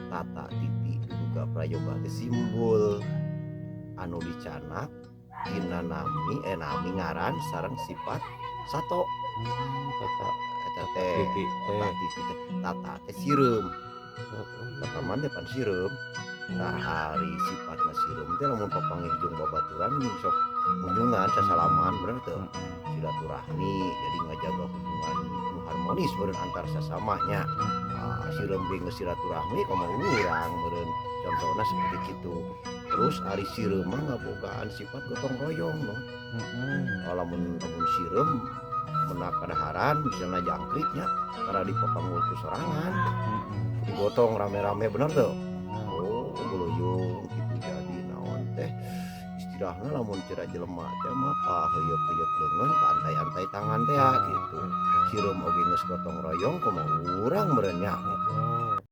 Tata titi duduga prayoga teh simbol anu dicanak tina nami, eh, nami, ngaran sareng sifat sato. Tata Eta teh titi tata teh. Titi teh tata teh sireum. Tata mah teh pan sireum. Tah, ari sifatna sireum teh lamun papanggih jeung babaturan sok kunjungan, sasalaman, bener teu? Silaturahmi, jadi ngajaga hubungan nu harmonis meureun antar sasamanya. Ah, sireum ge geus silaturahmi komo urang meureun, contohna seperti kitu. Terus ari sireum mah ngabogaan sifat gotong royong no. Lamun lamun sireum menak kadaharan, misalnya jangkrik nya, tara dipapanggul ku sorangan, digotong rame-rame, bener teu? Oh, guluyung gitu. Jadi naon teh istilahna, lamun cira jelema teh mah paheuyeuk-heuyeuk leungeun, paantai-antai tangan teh ya gitu. Sireum oge geus gotong royong, komo urang meureun nya.